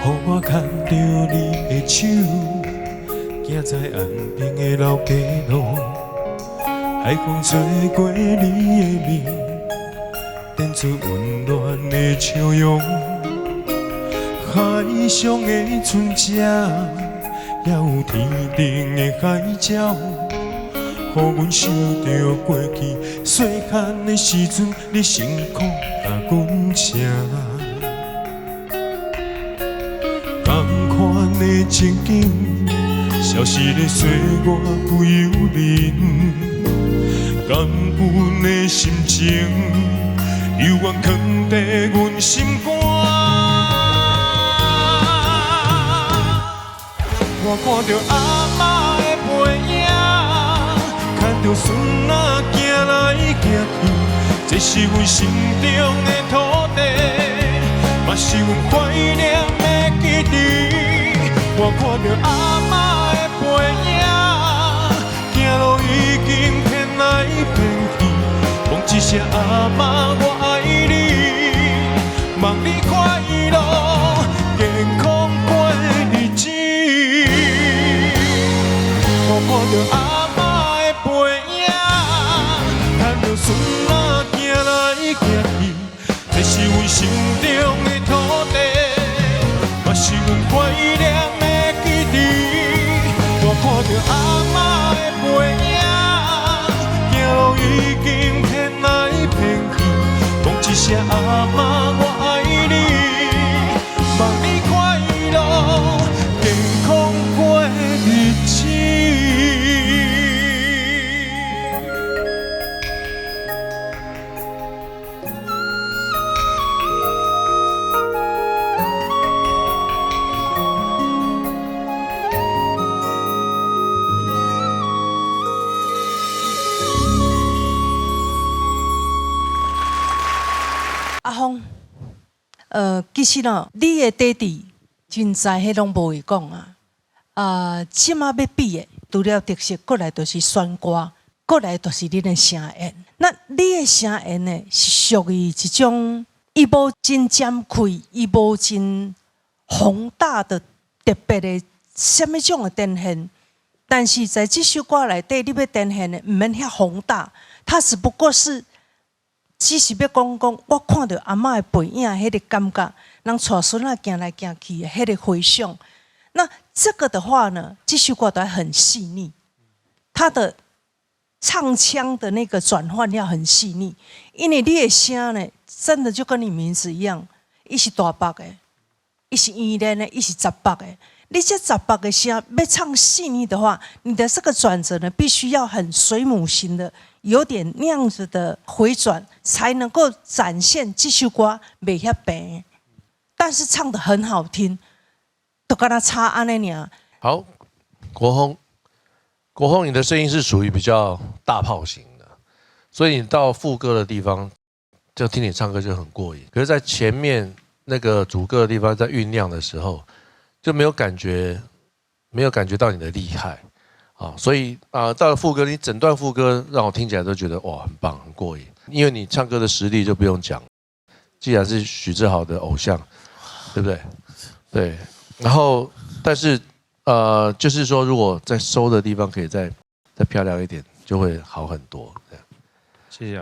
予我牽著你的手，行在安平的老街路，海風吹過你的面，展出溫暖的笑容。海上的船隻，也有天頂的海鳥，予阮想著過去細漢的時陣，你辛苦共阮車。仝款的情景，消失的歲月不由人，感恩的心情，猶原囥佇阮心肝。我看著阿嬤的背影，牽著孫仔行來行去，這是阮心中的土地，嘛是阮懷念的基地。我看著阿嬤的背影，行路已經騙來騙去，講一聲阿嬤我愛你，望你快樂健康過日子。我看著阿嬤的背影，牽著孫仔行來行去，這是阮心中的土地，嘛是阮懷念的基地。我看著阿嬤的背影，行路已經騙來騙去，講一聲阿嬤我愛你，望你快樂健康過日子。阿峰，其實哦，你的底底真知彼攏無會講啊。啊，這馬欲比的，除了特色，閣來就是選歌，閣來就是恁的聲音。那你的聲音呢，是屬於一種，伊無真尖開，伊無真宏大的特別的啥物種的展現。但是在這首歌內底，你欲展現的，毋免遐宏大，它只不過是。只是欲講講，我看著阿嬤的背影，彼個感覺，人帶孫仔行來行去的彼個回想。那這個的話呢，這首歌都很細膩，它的唱腔的那個轉換要很細膩，因為你的聲呢，真的就跟你名字一樣，伊是大白的，伊是圓連的，伊是雜白的。你這雜白的聲欲唱細膩的話，你的這個轉折呢，必須要很水母型的，有點那樣子的回轉，才能夠展現這首歌袂遐平，但是唱得很好聽，都敢若差按呢爾。好，國峰，國峰，你的聲音是屬於比較大炮型的，所以你到副歌的地方，就聽你唱歌就很過癮。可是，在前面那個主歌的地方，在醞釀的時候，就沒有感覺，沒有感覺到你的厲害。啊，所以啊，到了副歌，你整段副歌讓我聽起來都覺得哇，很棒，很過癮。因為你唱歌的實力就不用講，既然是許志豪的偶像，對不對？對。然後，但是就是說，如果在收的地方可以再漂亮一點，就會好很多。這樣。謝謝老師。